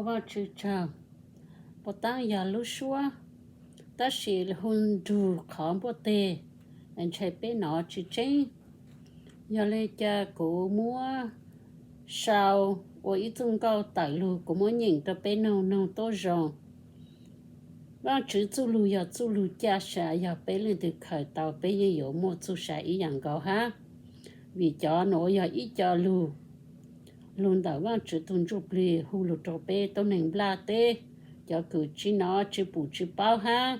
Ua Vajtswv tsaug, puas taab yog lub suab, tab sis hu nrug qhov npuaj teg, ntshai peb nov tsis tseeb. Yog le ca kuv muab sau ua ib txuj nkauj tawm lug, kuv muab nyeem rau peb noog, noog tuab zoo. Vaajtswv txuj lug yog txuj lug ca sa, yog peb leej twg khaws tau peb yeej yuav muaj txuj sa ib yaam nkaus hab. Vim cov nuav yog ib co lug, lug ntawm Vaajtswv tug Ntsuj Plig hu lug rau peb tuab neeg nplaj teb, cov kws tsi nov tsi pum tsi paub hab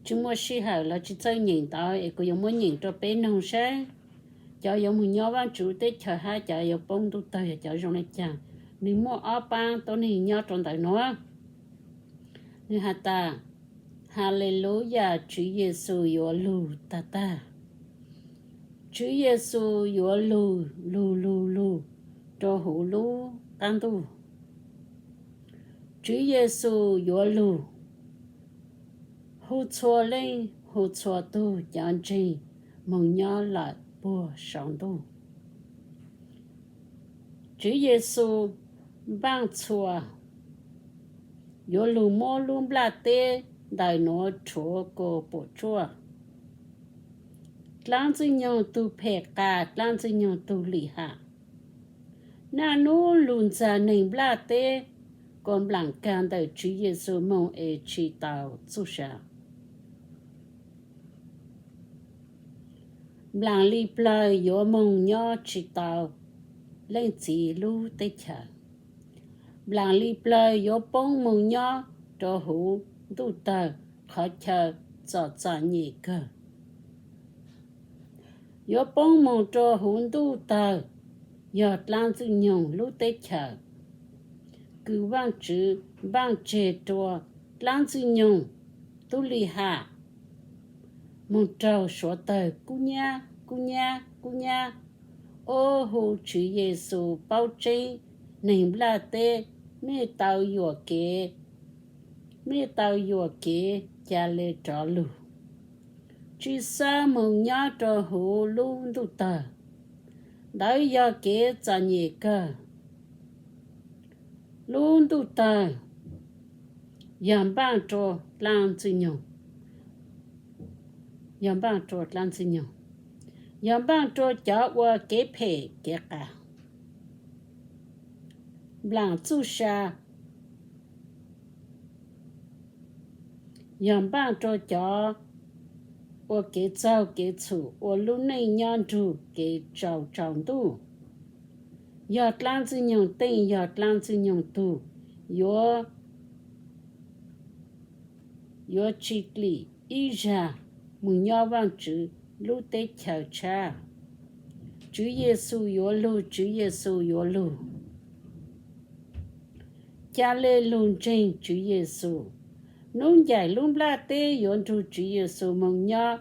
tsi muaj sij hawm los tsi txawj nyeem ntawd es kuv yuav muab nyeem rau peb noog saib. Cov yuav moog nyob Vaajtswv teb chaws hab cov yuav poob ntuj tawg yog cov zoo le caag? Nwg muaj ob paab tuab neeg nyob rau ntawm nuav. Nwg has tas, Haleluyas, Tswv Yexus yuav lug tag tag. Tswv Yexus yuav lug lug lug lug rau huv lub qab ntuj. Tswv Yexus yuav lug hu txhua leej hu txhua tug cov ntseeg moog nyob lawm puag saum ntuj. Tswv Yexus npaaj txhua, yuav lug muab lub nplaj teb ntawm nuav rhuav kuas puam tsuaj. Dlaab Ntxwg Nyoog tug phem qas, Dlaab Ntxwg Nyoog tug lim ham. Naj nub lug ntxag neeg nplaj teb kuas nplaam kag ntawm Tswv Yexus moog es tsi tau txuj sa. Nplaam li plawg yuav moog nyob tsi tau Leej Txiv lub teb chaws. Nplaam li plawg yuav poob moog nyob rua huv ntuj tawg qhov chaw txom txom nyem kawg. Yuav poob moog rua huv ntuj tawg yog Dlaab Ntxwg Nyoog lub teb chaws, kws Vaajtswv npaaj tseg rua Dlaab Ntxwg Nyoog tub li ham moog raug suav tawg kub nyab kub nyab kub nyab. Ob, hu Tswv Yexus paub tseeb, neeg nplaj teb, mej tau yuam kev, mej tau yuam kev ca le rov lug, tsi xaav moog nyob rua huv lub ntuj tawg. Ntawd yog kev txom nyem kawg. Lub ntuj tawg yog npaaj rua Dlaab Ntxwg Nyoog, yog npaaj rua Dlaab Ntxwg Nyoog, yog npaaj rua cov ua kev phem kev qas. Nplaam txuj sa yog npaaj rua cov ua kev txaug kev txhum, ua lub neej nyob nrug kev tsaus tsaus ntuj. Yog Dlaab Ntxwg Nyoog teej, yog Dlaab Ntxwg Nyoog tug, yuav, yuav tsi dlim ib zag moog nyob Vaajtswv lub teb chaws tshab. Tswv Yexus yuav lug, Tswv Yexus yuav lug. Ca le lug ntseeg Tswv Yexus. Nub ncaim lub nplaj teb yuav nrug Tswv Yexus moog nyob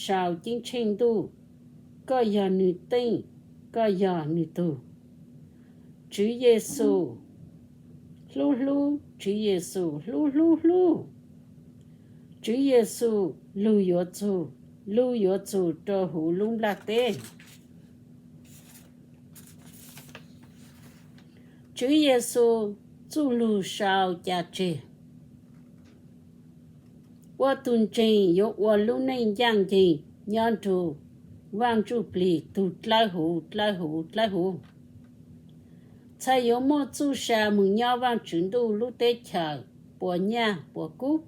sau ceeb tsheej ntuj. Koj yog nwg teej, koj yog nwg tug. Tswv Yexus hlub hlub, Tswv Yexus hlub hlub hlub. Tswv Yexus lug yuav txug, lug yuav txug rua huv lub nplaj teb. Tswv Yexus txuj lug sau ca tseg. Ua tug ntseeg yuav ua lub neej ncaaj nceeg nyob nrug Vaaj Ntsuj Plig tug dlawb huv dlawb huv dlawb huv. Txhaj yuav muaj txuj sa moog nyob Vaajtswv ntuj lub teb chaws puas nyaj puas kub.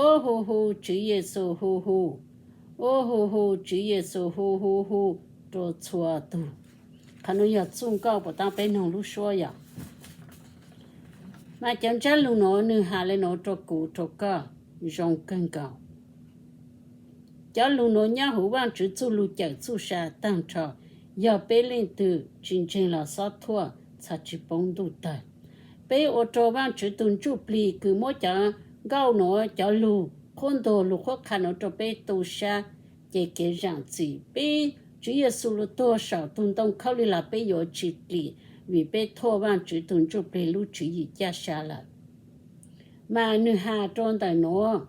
Ub hu hu Tswv Yexus hu hu, ub hu hu Tswv Yexus hu hu hu rua txhua tug. Qhov nuav yog txuj nkauj puas taab peb noog lub suab yom. Mas cov ntsab lug nuav nwg has le nuav rua kuv rua koj zoo kawg nkaus. Cov lug nuav nyob huv Vaajtswv txuj lug cawm txuj sa taag nrho, yog peb leej twg tsi ntseeg los xob thuaj txhaj tsi poob ntuj tawg. Peb ua rua Vaajtswv tug Ntsuj Plig kws muab cov nkauj nuav, cov lug qhuab ntuas lug qhuab qha nuav rua peb tu sab, ces kev zaam txim peb, Tswv Yexus lug tuag saum tug ntoo khaub lig los peb yuav tsi dlim, vim peb thuaj Vaajtswv tug Ntsuj Plig lub tswv yim caj sa lawm. Mas nwg has rua ntawm nuav,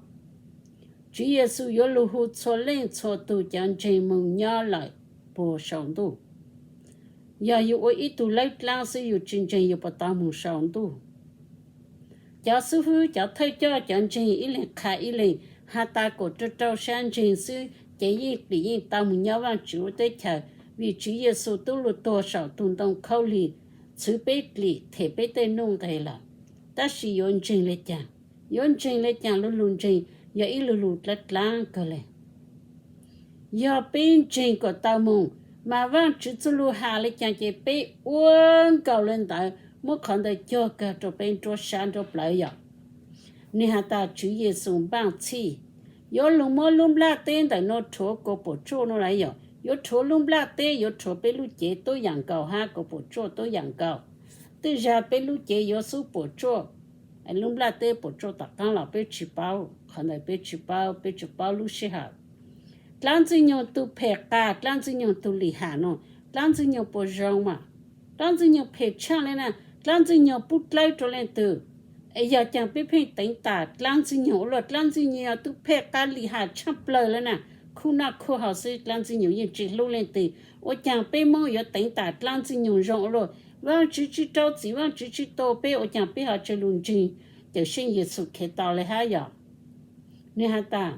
Tswv Yexus yuav lug hu txhua leej txhua tug cov ntseeg moog nyob lawm puag saum ntuj. Yog yug ua ib tug lawb dlaab xwb yug tsi ntseeg yug puas tau moog saum ntuj? Cov xib hwb, cov thawj coj, cov ntseeg ib leeg qha ib leeg, has tas kom rau rau sab ntseeg xwb ces yeej plim yeej tau mus nyob Vaajtswv lub teb chaws, vim Tswv Yexus tub lug tuag saum tug ntoo khaub lig, txhwv peb plim, them peb tej nuj nqes lawm. Tab sis yuav ntseeg le caag? Yuav ntseeg le caag? Lu lug ntseeg yog ib lu lug dlaab dlaab kawg le. Yog peb ntseeg kom tau moog, mas Vaajtswv txuj lug has le caag ces peb ua nkaus le ntawd, muab qhov ntawd cog kag rau peb nruab sab nruab plawv yom. Nwg has tas Tswv Yexus npaaj txhij, yuav lug muab lub nplaj teb ntawm nuav rhuav kuas puam tsuaj nuav lawm yom, yuav rhuav lub nplaj teb, yuav rhuav peb lub cev tuab yaam nkaus hab kuas puam tsuaj tuab yaam nkaus. Tej zag peb lub cev yuav xub puam tsuaj, lub nplaj teb puam tsuaj tom qaab los peb tsi paub, qhov ntawd peb tsi paub, peb tsi paub lub sij hawm. Dlaab Ntxwg Nyoog tug phem qas, Dlaab Ntxwg Nyoog tug lim ham no, Dlaab Ntxwg Nyoog puas zoo mas? Dlaab Ntxwg Nyoog phem tshaaj le na, Dlaab Ntxwg Nyoog pub dlawb rua leej twg? Es yog caag peb pheej teev tam Dlaab Ntxwg Nyoog ua luaj? Dlaab Ntxwg Nyoog yog tug phem qas lim ham tshaaj plawg le na, khuj noj khuj haus xwb, Dlaab Ntxwg Nyoog yeej tsi hlub leej twg. Ua caag peb Moob yuav teev tam Dlaab Ntxwg Nyoog zoo ua luaj? Vaajtswv tsi rau txim, Vaajtswv tsi tua peb, ua caag peb ho tsi lug ntseeg Cawm Seej Yexus Khetos le hab yom? Nwg has tas,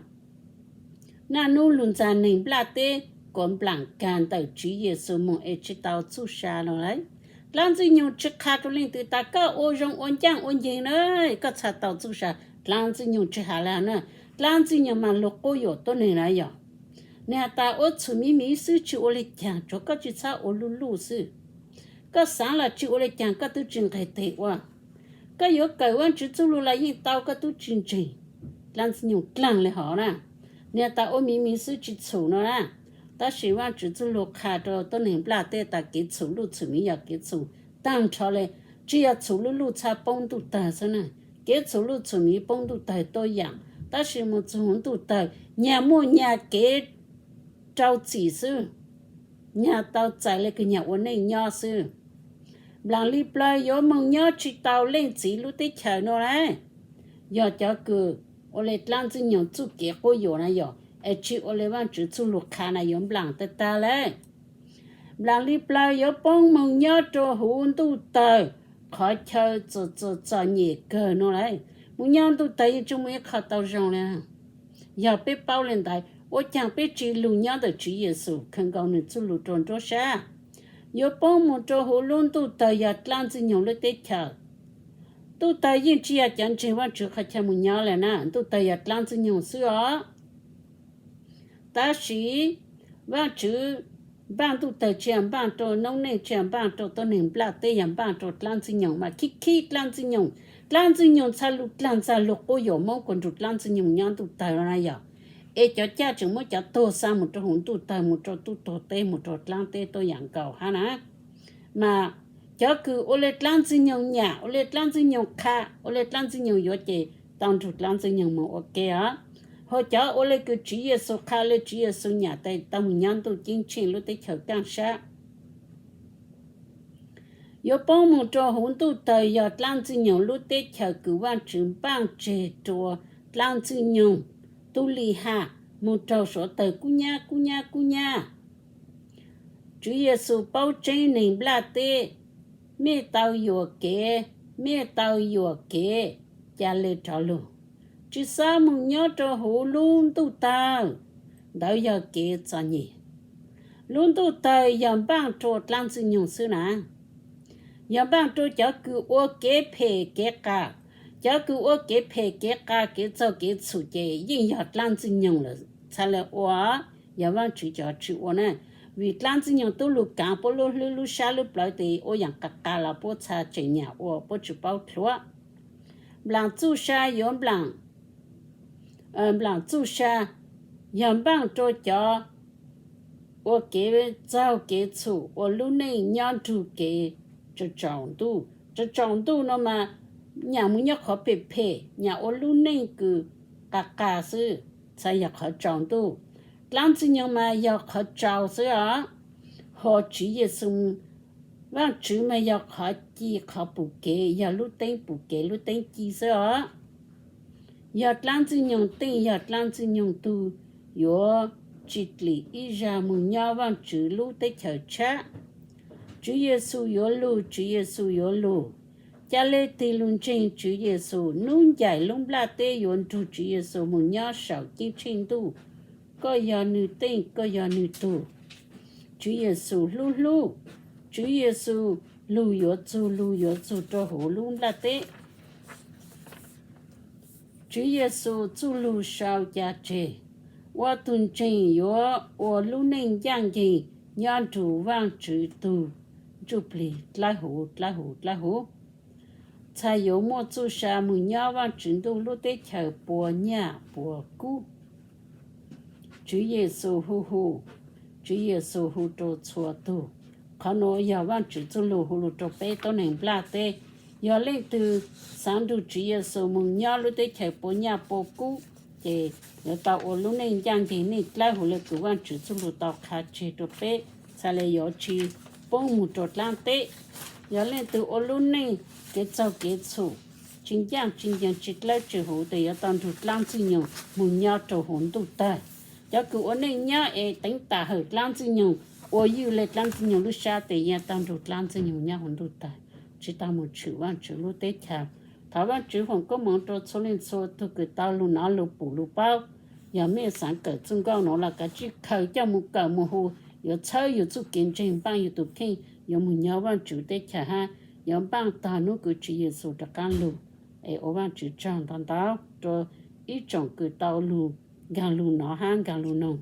naj nub lug ntxag neeg nplaj teb kuas nplaam kag ntawm Tswv Yexus moog es tsi tau txuj sa no lawm. Dlaab Ntxwg Nyoog tsi qha rua leej twg tas koj ua zoo ua ncaaj ua nceeg na, koj txhaj tau txuj sa. Dlaab Ntxwg Nyoog tsi has le na. Dlaab Ntxwg Nyoog mas lug quab yuam tuab neeg na yom. Nwg has tas ua txhum miv miv xwb, tsi ua le caag, tsuav koj tsi txhob ua luj luj xwb. Koj xaav los tsi ua le caag koj tub tsi nqeg teg ua. Koj yuav kawm Vaajtswv txuj lug los yeej tau, koj tub tsi ntseeg. Dlaab Ntxwg Nyoog dlaag le hov na. Nwg has tas ua miv miv xwb tsi txhum no na. Tab sis Vaajtswv txuj lug qha rua tuab neeg nplaj teb tas kev txhum luj txhum miv yog kev txhum taag nrho le, tsi yog txhum luj luj txhaj poob ntuj tawg xwb na. Kev txhum luj txhum miv poob ntuj tawg tuab yaam, tab sis moog txug huv ntuj tawg nyag muaj nyag kev rau txim xwb, nyag tau txais le kws nyag ua neej nyob xwb. Nplaam li plawg yuav moog nyob tsi tau leej txiv lub teb chaws no lawm. Yog cov kws ua le Dlaab Ntxwg Nyoog txuj kev quab yuam na yom, es tsi ua le Vaajtswv txuj lug qha na yuav nplaam tag tag lawm. Nplaam li plawg yuav poob moog nyob rua huv ntuj tawg, qhov chaw txom nyem kawg no lawm. Moog nyob ntuj tawg yeej tsi muaj ib qho tau zoo le. Yog peb paub le ntawd, ua caag peb tsi lug nyob ntawm Tswv Yexus khaws nkaus nwg txuj lug rua nruab sab? Yuav poob moog rua huv lub ntuj tawg yog Dlaab Ntxwg Nyoog lub teb chaws. Ntuj tawg yeej tsi yog cov ntseeg Vaajtswv qhov chaw moog nyob le na, ntuj tawg yog Dlaab Ntxwg Nyoog xwb os. Tab sis Vaajtswv npaaj ntuj tawg tsi yog npaaj rua noob neej, tsi yog npaaj rua tuab neeg nplaj teb, yog npaaj rua Dlaab Ntxwg Nyoog mas khib khib Dlaab Ntxwg Nyoog. Dlaab Ntxwg Nyoog txhaj lug dlaag ntxag lug quab yuam Moob kuas nrug Dlaab Ntxwg Nyoog nyob ntuj tawg no na yog. Es cov caj tseem muab cov tuag xa moog rua huv ntuj tawg, moog rua tub tuag teb, moog rua dlaab teb tuab yaam nkaus hab na. Mas cov kws ua le Dlaab Ntxwg Nyoog nyam, ua le Dlaab Ntxwg Nyoog qha, ua le Dlaab Ntxwg Nyoog yuav ces tau nrug Dlaab Ntxwg Nyoog moog ua ke os. Ho cov ua le kws Tswv Yexus qha, le Tswv Yexus nyam tes tau moog nyob ntuj ceeb tsheej lub teb chaws kaaj sab. Yuav poob moog rua huv ntuj tawg yog Dlaab Ntxwg Nyoog lub teb chaws kws Vaajtswv npaaj tseg rua Dlaab Ntxwg Nyoog tub li ham moog raug suav tawg kub nyab kub nyab kub nyab. Tswv Yexus paub tseeb neeg nplaj teb, mej tau yuam kev, mej tau yuam kev ca le rov lug, tsi xob moog nyob rua huv lub ntuj tawg. Ntawd yog kev txom nyem. Lub ntuj tawg yog npaaj rua Dlaab Ntxwg Nyoog xwb na. Yog npaaj rua cov kws ua kev phem kev qas. Cov kws ua kev phem kev qas, kev txaug kev txhum ces yeej yog Dlaab Ntxwg Nyoog lawm txhad le ua, yog Vaajtswv cov tsi ua na. Vim Dlaab Ntxwg Nyoog tub lug kaav puab lub hlwb lub sab lub plawv tes ua yaam qas qas los puab txha tseem nyam ua, puab tsi paub dlhuav. Nplaam txuj sa yuav nplaam, nplaam txuj sa yog npaaj rua cov ua kev txaug kev txhum, ua lub neej nyob nrug kev tsaus tsaus ntuj. Tsaus tsaus ntuj no mas nyam moog nyob qhov phem phem, nyam ua lub neej kws qas qas xwb, txhad yog qhov tsaus ntuj. Dlaab Ntxwg Nyoog mas yog qhov tsaus xwb os. Ho Tswv Yexus, Vaajtswv mas yog qhov ci qhov pum kev, yog lub teeb pum kev lub teeb ci xwb os. Yog Dlaab Ntxwg Nyoog teej, yog Dlaab Ntxwg Nyoog tug yuav tsi dlim ib zag moog nyob Vaajtswv lub teb chaws tshab. Tswv Yexus yuav lug, Tswv Yexus yuav lug. Ca le tig lug ntseeg Tswv Yexus, nub ncaim lub nplaj teb yuav nrug Tswv Yexus moog nyob saum ceeb tsheej ntuj. Koj yog nwg teej, koj yog nwg tug. Tswv Yexus hlub hlub. Tswv Yexus lug yuav txug lug yuav txug rua huv lub nplaj teb. Tswv Yexus txuj lug sau ca tseg, ua tug ntseeg yuav ua lub neej ncaaj nceeg nyob nrug Vaajtswv tug ntsuj plig dlawb huv dlawb huv dlawb huv. Txhaj yuav muaj txuj sa moog nyob Vaajtswv ntuj lub teb chaws puas nyaj puas kub. Tswv Yexus hu hu, Tswv Yexus hu rua txhua tug. Qhov nuav yog Vaajtswv txuj lug hu lug rua peb tuab neeg nplaj teb. Yog leej twg xaav nrug Tswv Yexus moog nyob lub teb chaws puas nyaj puas kub, ces yuav tau ua lub neej ncaaj nceeg neej dlawb huv le kws Vaajtswv txuj lug tau qha tseg rua peb, txhaj le yuav tsi poob moog rua dlaab teb. Yog leej twg ua lub neej kev txaug kev txhum, tsi ncaaj tsi nceeg tsi dlawb tsi huv, tes yuav tau nrug dlaab Ntxwg Nyoog moog nyob rua huv ntuj tawg. Cov kws ua neej nyob es teev tam hawm dlaab Ntxwg Nyoog, ua ywj le dlaab Ntxwg Nyoog lub sab tes yuav tau nrug dlaab Ntxwg Nyoog nyob huv ntuj tawg, tsi tau moog tshwm Vaajtswv lub teb chaws. Thov Vaajtswv foom koob moov rua txhua leej txhua tug kws tau lug nov lug pum lug paub. Yog mej xaav kawm txuj nkauj nuav los kav tsij khaws coj moog kawm moog hu, yuav txhawb yug txuj kev ntseeg, npaaj yug tug kheej, yuav moog nyob Vaajtswv teb chaws hab yuav npaaj tog nub kws Tswv Yexus rov qaab lug. Es ua Vaajtswv tsaug ntau ntau rua ib tsoom kws tau lug nkaag lug nov hab nkaag lug noog.